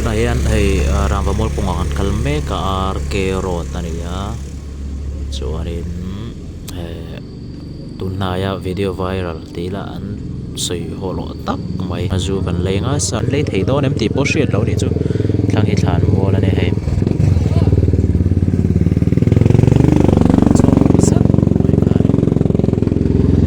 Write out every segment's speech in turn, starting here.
Tunah hian hei rangva mual kawngah kan kal mek a R K road a ni a chuanin eh tun hnaia video viral tih lah an sawi haw loh tak mai a zu kan lei ngai sa an lei thei dawn em tih pawh hriat loh a nih chu thlang hi thlan mual a ni hei.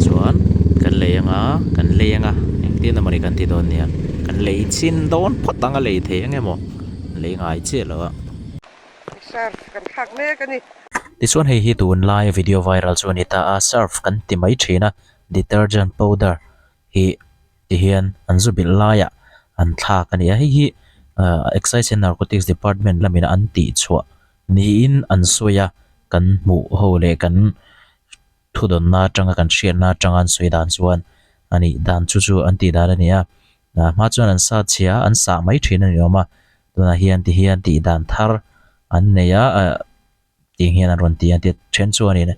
Chuan kan lei anga kan lei anga engtin emawni kan ti dawn nia kan lei chin dawn phawt anga lei thei eng emaw lei ngai chiah lo a. Surf kan thlak mek a ni. Tichuan hei hi tunlai video viral chu a ni ta a, surf kan ti mai thin a, detergent powder hi ti hian an zu bilh laiah an thlak a ni a, hei hi ahh excise and narcotics department lamin an tih chhuah niin an sawi a, kan hmuh ho leh kan thudawnna atanga kan hriatna atanga an sawi dan chuan a nih dan chu chu an tih dan a ni a, a hma chuan an sa chhia a an sah mai thin a ni awm a, tunah hian ti hian tih dan thar an nei a ahh. Tiang hian an rawn ti a, tia then chuanin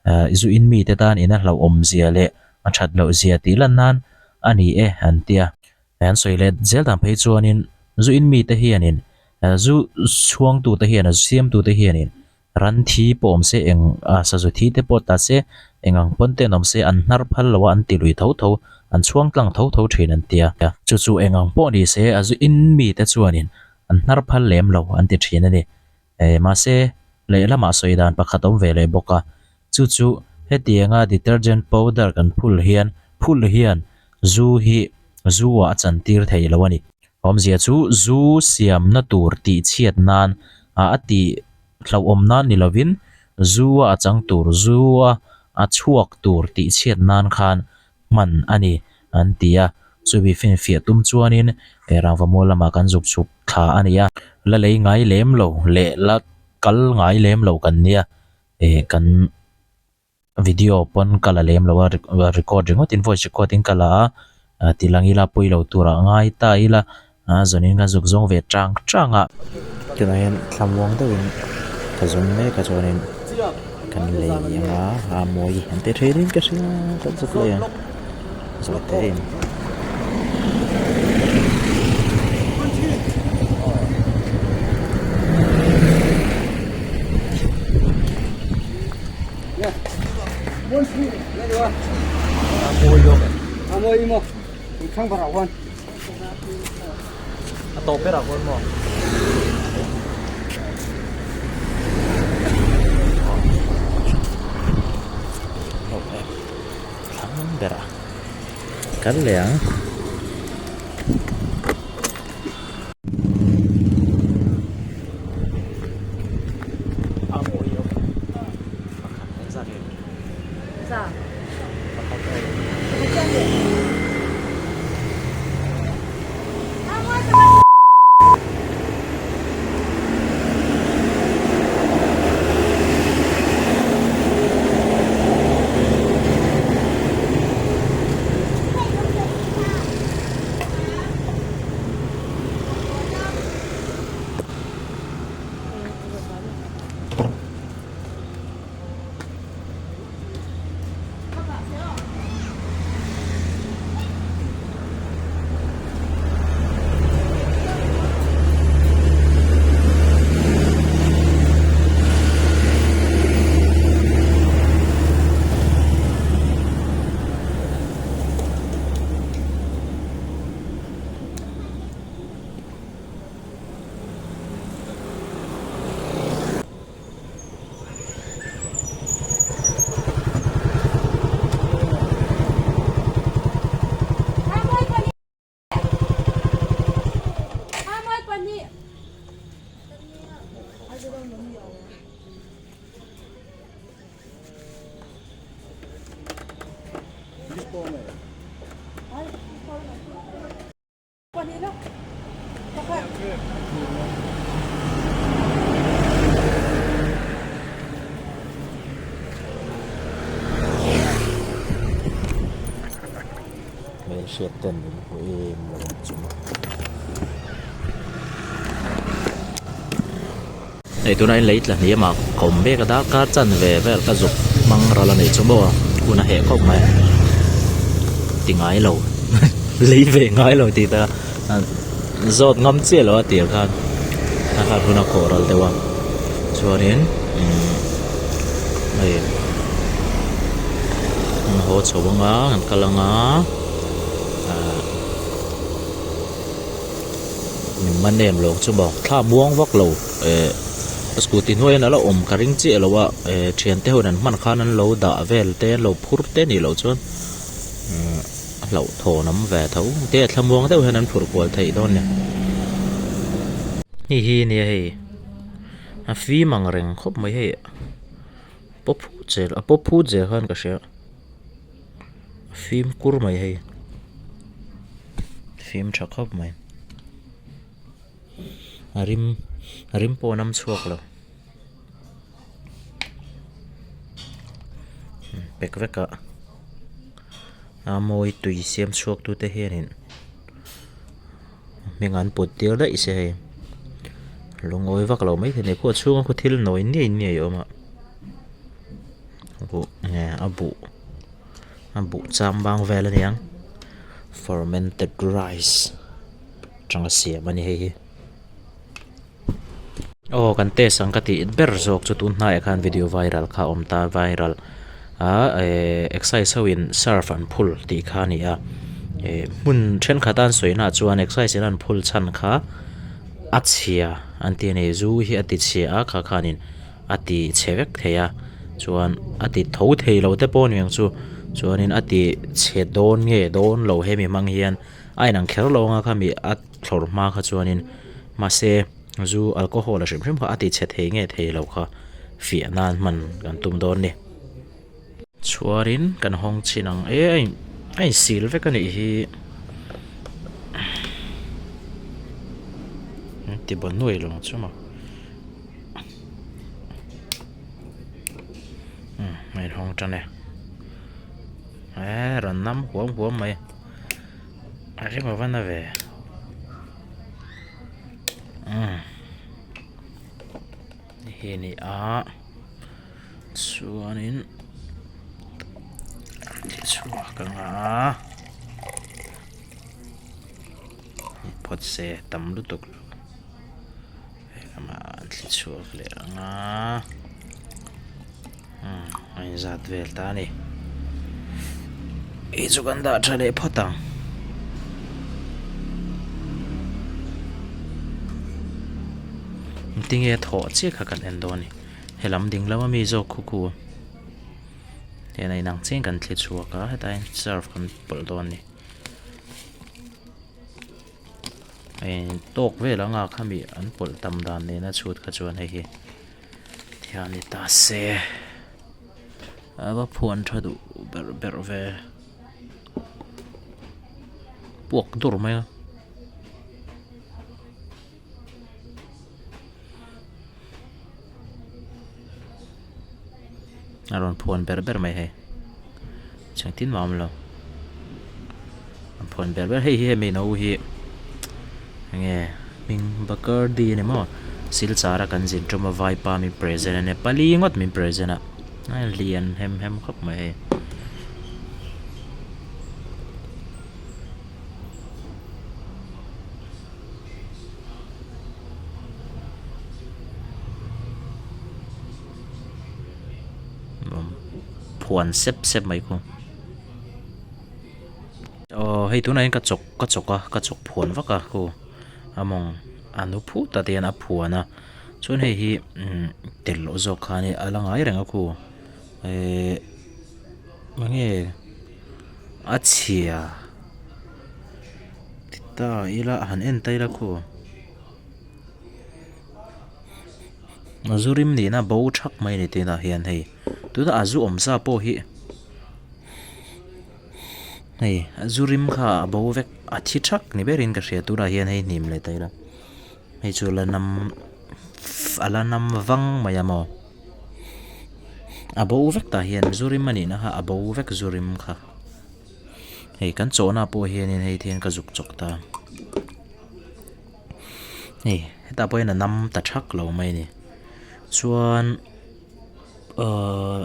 ahh zu in mite tan ina hlauhawm zia leh a that loh zia tih lan nan a ni e an ti a. An sawi let zel dan phei chuanin zu in mite hianin ahh zu chhuangtute hian a zu siamtute hianin ran thi pawh awm se eng ah sazu thi te pawh ta se eng ang pawn te an awm se an hnar phal lo a an ti lui tho tho an chhuang tlang tho tho thin an ti a. Chu chu eng ang pawh ni se a zu in mite chuanin an hnar phal lem lo an ti thin a ni. Eh, mahse, lehlamah sawi dan pakhat awm ve leh bawk a, chu chu hetianga detergent powder kan phul hian phul hian zu hi zu ah a chantir thei lo a ni. Awmzia chu zu siamna tur tih chhiat nan ah a tih hlauhawm nan ni lovin zu a a chang tur zu a a chhuak tur tih chhiat nan khan hman a ni an ti a, chumi finfiah tum chuanin he rangva mual lamah kan zuk chhuk thla a ni a, la lei ngai lem lo leh la kal ngai lem lo kan nia, eh kan video pawn ka la lem lo a record ringawt in voice record in ka la a, ti lang ila pawi lo turah ngai ta ila A zawnin ka zuk zawng ve tang tang a. Tunah hian thlamuang deuhin ka zawng mek a chuanin kan lei anga a mawi an ti thin in ka hria kan zuk lei ang zawi te in. A tawp berah pawh maw? Thlang berah kal leh ang. Hmelhriat ten min hmu em lo ang chu maw. Hei tunah hian lei tla hniam ah ka awm mek a darkar chanve vel ka zuk hmang ral a nih chu maw hun a heh khawp mai ti ngai lo lei ve ngai lo tih ta. zawt ngam chiah lo a tir khan a khan hun a khawh ral deuh a chuanin umm hei an haw chho anga an kal anga ahh min man em lo chu maw thla muang vak lo eh scooty hnuai hian a la awm ka ring chiah lo a eh thiante ho in an hman khan an lo dah vel te an lo phur te anih loh chuan umm a hlauhthawn awm ve tho te a thlamuang deuh hian an phurh kual theih dawn a ni hei hi nia hei a fim ang reng khawp mai hei paw phut zel a paw phut zel khan ka hria a fim kur mai hei fim tha khawp mai a rim a rim pawh a nam chhuak lo. Pack vek a a mawi tui siam chhuak tu te hianin hming an put tir daih se hei lungawi vak lo maithei a ni khaw chhunga khaw thil nawi niai niai a awm a buh nge a buh a buh cham bang vel a niang fermented rice atanga siam a ni hei hi. Aw kan test ang ka tih ber zawk chu tun hnaiah khan video viral kha a awm ta viral a eh exercise ho in surf an phul tih kha a ni a eh hmun thenkhat a an sawi naah chuan exercise in an phul chhan kha a chhia an ti a ni zu hi a ti chhia a kha khanin a ti chhe vek thei a chuan a ti tho thei lo te pawh a ni ang chu chuanin a ti chhe dawn nge dawn lo hemi hmang hian a inang kher lo anga khami a thlawr hma kha chuanin mahse zu alcohol a hrim hrim kha a ti chhe thei nge thei lo kha fiah nan hman kan tum dawn a ni. Chhuarin kan hawng chhin ang e a in a insil vek a nih hi ti baw nuai lo ang chu maw umm a inhawng tan e eee rawn nam huam huam mai. A ring a va na ve umm hi ni a chuanin chhuak anga phawt se tam lutuk lo Amah an thli chhuak leh ang a umm a inzat vel ta a ni hei chu kan dah tha leh phawt ang. Engtinge a thawh chiah kha kan en dawn a ni helam ding lama mi zawk khu khu hian a inang chiang kan thli chhuak a hetah hian surf kan pawlh dawn a ni. Tawk vel anga khami an pawlh tam dan nena chhut kha chuan hei hi thian ni ta se a va phuan tha duh berh berh ve puak dur mai a. A rawn phuan ber ber mai hei chhengtin mah a awm lo a phuan ber ber hei hi hemi no hi enge hming bacardi a ni maw silchar a kan zin tum a vaipa min present a nia pali ngawt min present a a lian hem hem khawp mai hei. Phuan sep sep mai khu aw hei tunah hian ka chawk ka chawk a ka chawk phuan vak a khu a mawng a nu phut a te hian a phuan a chuan hei hi umm tel loh zawk kha a la ngai reng a khu ehh enge a chhia. Ti ta ila han en ta ila khaw a zu rim nihna bo thak mai a ni tunah hian hei tunah a zu awm sa pawh hi hei a zu rim kha a bo vek a thi thak ni berin ka hria tunah hian hei hnim leh ta ila hei chu la nam a la nam vang mai a maw a bo vek tah hian zu rim a nihna kha a bo vek zu rim kha. Hei kan chawhna pawh hianin hei te hian ka zuk chawk ta hei hetah pawh hian a nam ta thak lo mai a ni chuan ahh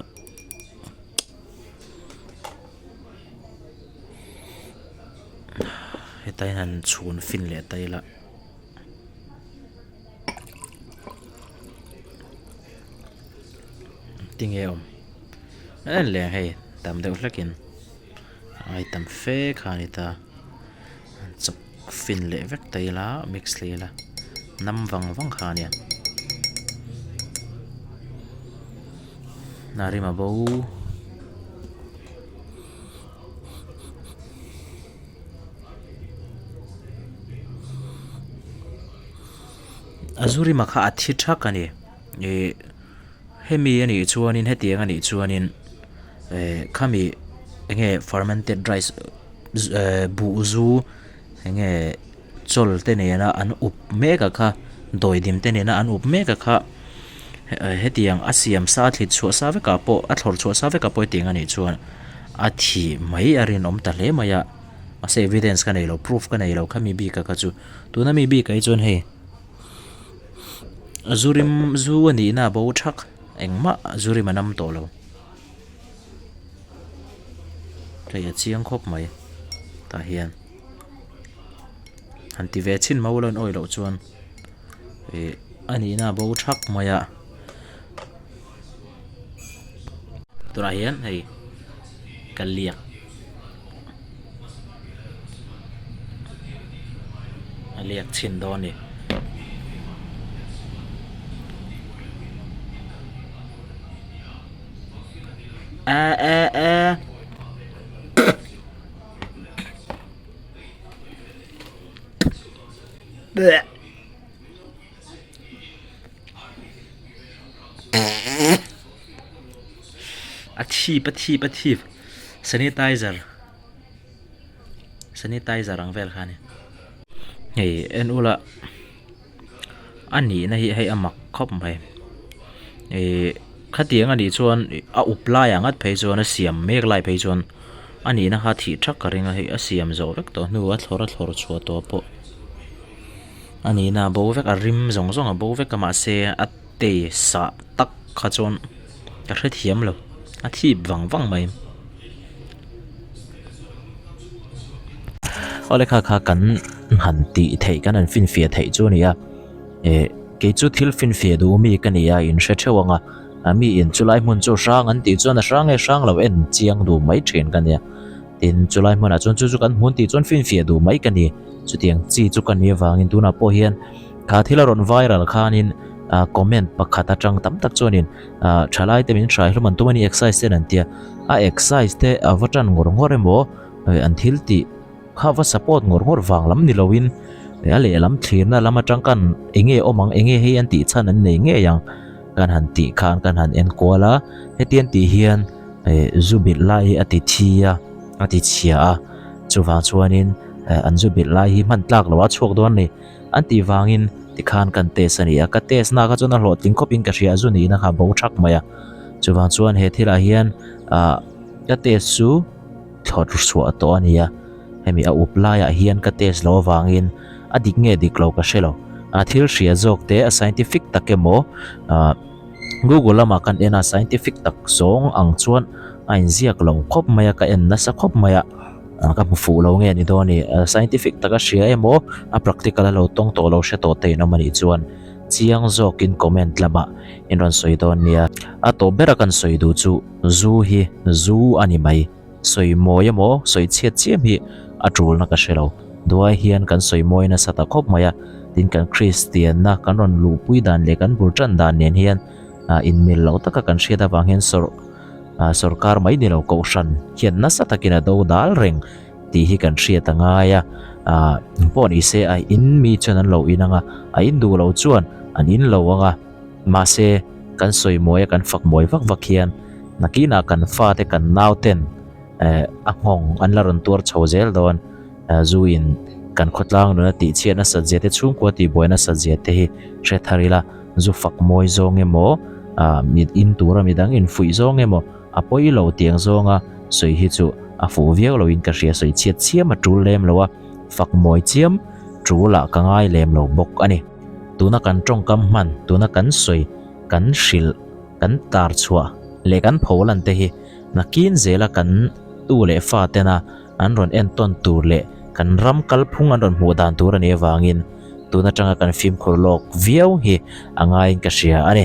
hetah hian han chhun fin leh ta ila. Tinge awm en leh hei tam deuh hlekin ai tam fe kha a ni ta an chawk fin leh vek ta ila mix leh ila nam vang vang kha a nia a rim a bo. A zu rima kha a thi thak a ni ih hemi a nih chuanin hetiang a nih chuanin eh khami eng nge fermented rice eh buh zu eng nge chawl te nena an up mek a kha dawidim te nena an up mek a kha hetiang a siam sa thlit chhuah sa vekah pawh a thlawr chhuah sa vekah pawh hetiang a nih chuan a thih mai a rinawm ta hle mai a mahse evidence ka neilo proof ka neilo khami bik a kha chu tuna mi bik ah hi chuan hei zu rim zu a nihna a bo thak engmah zu rim a nam tawh lo hei a chiang khawp mai tah hian. Han ti ve chhin mau ila an awih loh chuan ih a nihna a bo thak mai a tunah hian hei ka liak a liak chhin dawn a ni. A thip a thip a thip sanitizer sanitizer ang vel kha a ni hei en ula a nihna hi hei a mak khawp mai ihh khatiang a nih chuan a up laiah ngat phei chuan a siam mek lai phei chuan a nihna kha thih thak ka ring a hei a siam zawh vek tawh hnu a thlawr a thlawr chhuah tawh pawh a nihna a bo vek a rim zawng zawng a bo vek a mahse a taste ah tak kha chuan ka hrethiam lo a thip vang vang mai. Awle kha kha kan han tih theih kan han finfiah theih chu a ni a eh kei chu thil finfiah duh mi ka ni a in hre theuh ang a mi in chulai hmun chu hrang an tih chuan a hrang nge hrang lo en chiang duh mai thin ka nia tin chulai hmunah chuan chu chu kan hmun tih chuan finfiah duh mai ka ni chutiang chi chu ka nih avangin tunah pawh hian kha thil a rawn viral khanin ah comment pakhat atang tam tak chuanin ah thalai te min hrai hlawm an tum a ni exercise ten an tia a exercise te a va tan ngawr ngawr emaw an thil tih kha va support ngawr ngawr vang lam ni loin a lehlam thlirna lam atang khan eng nge awm ang eng nge hei an tih chhan an nei ngei ang kan han tih khan kan han en kual a heti an tih hian eh zu bilh lai hi a ti thi a a ti chhia a chuvang chuanin an zu bilh lai hi hman tlak loh a chhuak dawn a ni an tih vangin tikhan kan test a ni a ka test na kha chuan a hlawhtling khawpin ka hria a zu nihna kha a bo thak mai a chuvang chuan he thilah hian ah ka test chu thlawt chhuah tawh a ni a hemi a up laiah hian ka test loh avangin a dik nge dik lo ka hre lo a thil hria zawk te a scientific tak emaw ah google lamah kan en a scientific tak zawng ang chuan a inziak lo khawp mai a ka en nasa khawp mai a ah ka hmu fuh lo nge ni dawn a ni scientific taka hria emaw a practical a lo tawng tawh lo hre tawh te in awm a nih chuan chiang zawkin comment lamah in rawn sawi dawn nia a tawp bera kan sawi duh chu zu hi zu a ni mai. Sawi mawi emaw sawi chhiat chiam hi a tulna ka hre lo. Duai hian kan sawi mawi nasa ta khawp mai a, tin kan Kristianna kan rawn luhpui dan leh kan bul tan dan nen hian inmil loh taka kan hriat avang hian sawr sawrkar mai ni lo kohhran hian nasa takin a do dal reng tih hi kan hriat a ngai a. Pawh ni se a in mi chuan an lo in ang a, a in duh lo chuan an in lo ang a. Mahse, kan sawi mawi a kan fak mawi vak vak hian nakinah kan fate kan nauten eh a nghawng an la rawn tuar chho zel dawn. Zu in kan khawtlang nuna tih chhiat nasat zia te chhungkua tih buai nasat zia te hi hre thar ila zu fak mawi zawng emaw ah mit in tura midang in fuih zawng emaw a pawi lo tiang zawnga sawi hi chu a fuh viau loin ka hria sawi chhiat chiam a tul lem lo a fak mawi chiam tul ah ka ngai lem lo bawk a ni. Tuna kan tawngkam hman, tuna kan sawi, kan hrilh, kan tar chhuah leh kan pho lan te hi nakin zela kan tu leh fa tena an rawn entawn tur leh kan ram kalphung an rawn hmuh dan tur a nih avangin tun atanga kan fimkhur lawk viau hi a ngaiin ka hria a ni.